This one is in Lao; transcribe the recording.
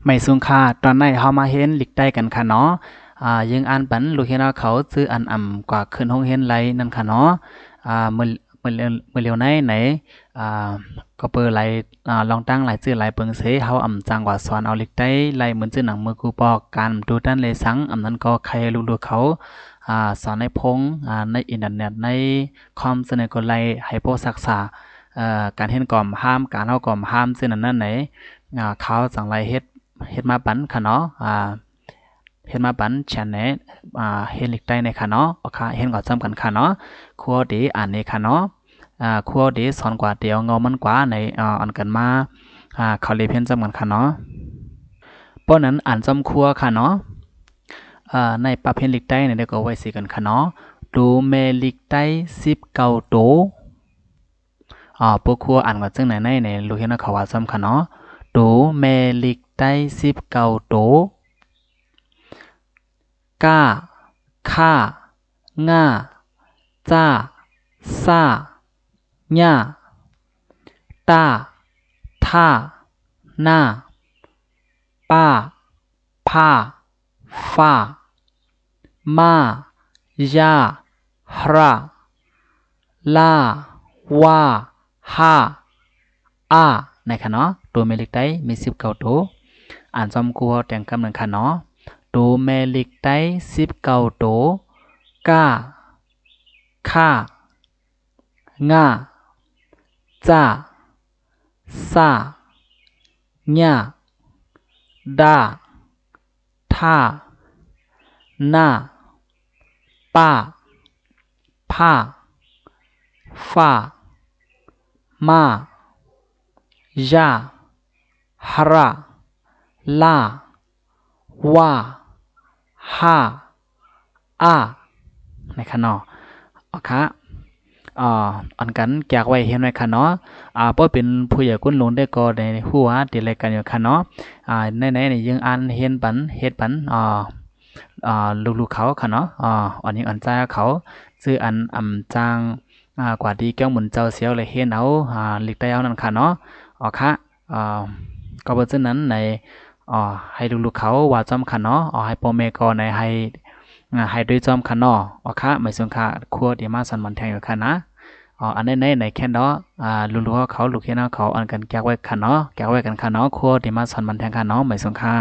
ໄໝສູງຄ່ະ, ຕອນນີ້ເຮົາມາຮຽນລິກໄຕ້ກັນຄ່ະເນາະ. ອາ, ຢືນອ່ານປັນລູກຮຽນເຮົາເຂົາຈື່ອ່ານອຳກວ່າຂຶ້ນໂຮງຮຽນໄລ່ນັ້ນຄ່ະເນາະ. ອາ, ມື້, ມື້, ມື້ຫຼຽວໃນໃນ, ອາ, ກໍເປີໄລ່, ອາ, ລອງຕັ້ງລາຍຊື່ລາຍເບິ່ງເສ, ເຮົາອຳຈ້າງກວ່າສອນເອົາລິກໄຕ້ໄລ່ ເໝືອນຈື່ໜັງເມືອກູປອກ ການດູຕັນເລຊັງ, ອຳນັ້ນກໍໃຫ້ລູກໆເຂົາ, ອາ, ສອນໃນໂພງ, ອາ, ໃນອິນເຕີເນັດ, ໃນຄອມ, ເຊິ່ງໃນກໍໄລ່ໃຫ້ພໍຊັກສາ, ເອີ, ການຮຽນກໍຫ້າມ, ການເຮົາກໍຫ້າມ, ເຊິ່ງນັ້ນນັ້ນໃນ, ອາ, ເຂົາຈັ່ງໄລ່ເຮັດ, ເຮັດມາປັນຄ່ະເນາະ. ອາ, ເຮັດມາປັນແຊນແນລ, ອາ, ຮຽນລິກໄຕ້ແດ່ຄ່ະເນາະ. ໂອເຄ, ຮຽນກໍຈ້ຳກັນຄ່ະເນາະ. ຄູເດອ່ານນີ້ຄ່ະເນາະ. ອາ, ຄູເດສອນກວ່າ ເດເອົາເງົາມັນກວ່າໃນ, ອາ, ອ່ານກັນມາ, ອາ, ເຂົ້າເລບຮຽນຈ້ຳກັນຄ່ະເນາະ. ເພາະນັ້ນອ່ານຈ້ຳຄູຄ່ະເນາະ. ອາ, ໃນປັບຮຽນລິກໄຕ້ໃນ ເດກໍໄວ້ຊິກັນຄ່ະເນາະ. ໂຕແມ່ລິກໄຕ້ສິບເກົ້າໂຕ. ອາ, ພວກຄູອ່ານກັນຈັ່ງໃດໃນ, ໃນລູກຮຽນເຮົາວ່າຈ້ຳຄ່ະເນາະ. ໂຕແມ່ລິກໄຕ້ສິບເກົ້າໂຕ. ກາ, ຂາ, ງາ, ຈາ, ສາ, ຍາ, ຕາ, ທາ, ນາ, ປາ, ພາ, ຟາ, ມາ, ຢາ, ຮາ, ລາ, ວາ, ຮາ, ອາ ນະຄະເນາະ. ໂຕແມ່ລິກໄຕ້ມີສິບເກົ້າໂຕ. ອ່ານຊ່ຳຄູເຮົາແຕ່ງຄຳໜຶ່ງຄະເນາະ. ໂຕແມ່ລິກໄຕ້ສິບເກົ້າໂຕ. ກາ, ຂາ, ງາ, ຈາ, ສາ, ຍາ, ດາ, ທາ, ນາ, ປາ, ພາ, ຟາ, ມາ, ຢາ, ຮາ, ລາ, ວາ, ຮາ, ອາ ນະຄະເນາະ. ເອົາຄະ ເອີ ອັນກັນແກກໄວ້ຮຽນໄວ້ຄະເນາະ. ອາ ບໍ່ເປັນຜູ້ໃຫຍ່ກຸນລຸງເດ້ກໍໄດ້ຮູ້ວ່າຕິດລາຍການຢູ່ຄະເນາະ. ອາ ໃນໆນີ້ຍັງອ່ານຮຽນປັນ ເຮັດປັນ ອາ ອາ ລູກໆເຂົາຄະເນາະ. ອາ ອັນນີ້ອັນຈາເຂົາ ຊື່ອັນອຳຈາງ ອາ ກວ່າທີ່ແກ້ວໝຸນເຈົ້າສຽວ ແລະ ຮຽນເອົາ ອາ ລິກໄຕ້ເອົານັ້ນຄະເນາະ. ເອົາຄະ ອາ ກໍເປັນເຊັ່ນນັ້ນໃນ ອາ ໃຫ້ລູກໆເຂົາວ່າຈ້ອມຄະເນາະ. ອາ ໃຫ້ພໍ່ແມ່ກໍໃນໃຫ້ ອາ ໃຫ້ດ້ວຍຈ້ອມຄະເນາະ. ເອົາຄະ ໝາຍເຊິ່ງຄະ ຄູເດມາສອນມັນແທງຢູ່ຄະນະ. ອາ ອັນໃນໃນໃນແຄນດອ ອາ ລູກໆເຂົາ ລູກຮຽນເຮົາເຂົາ ອັນກັນແກກໄວ້ຄະເນາະ ແກກໄວ້ກັນຄະເນາະ. ຄູເດມາສອນມັນແທງຄະເນາະ. ໝາຍເຊິ່ງຄະ.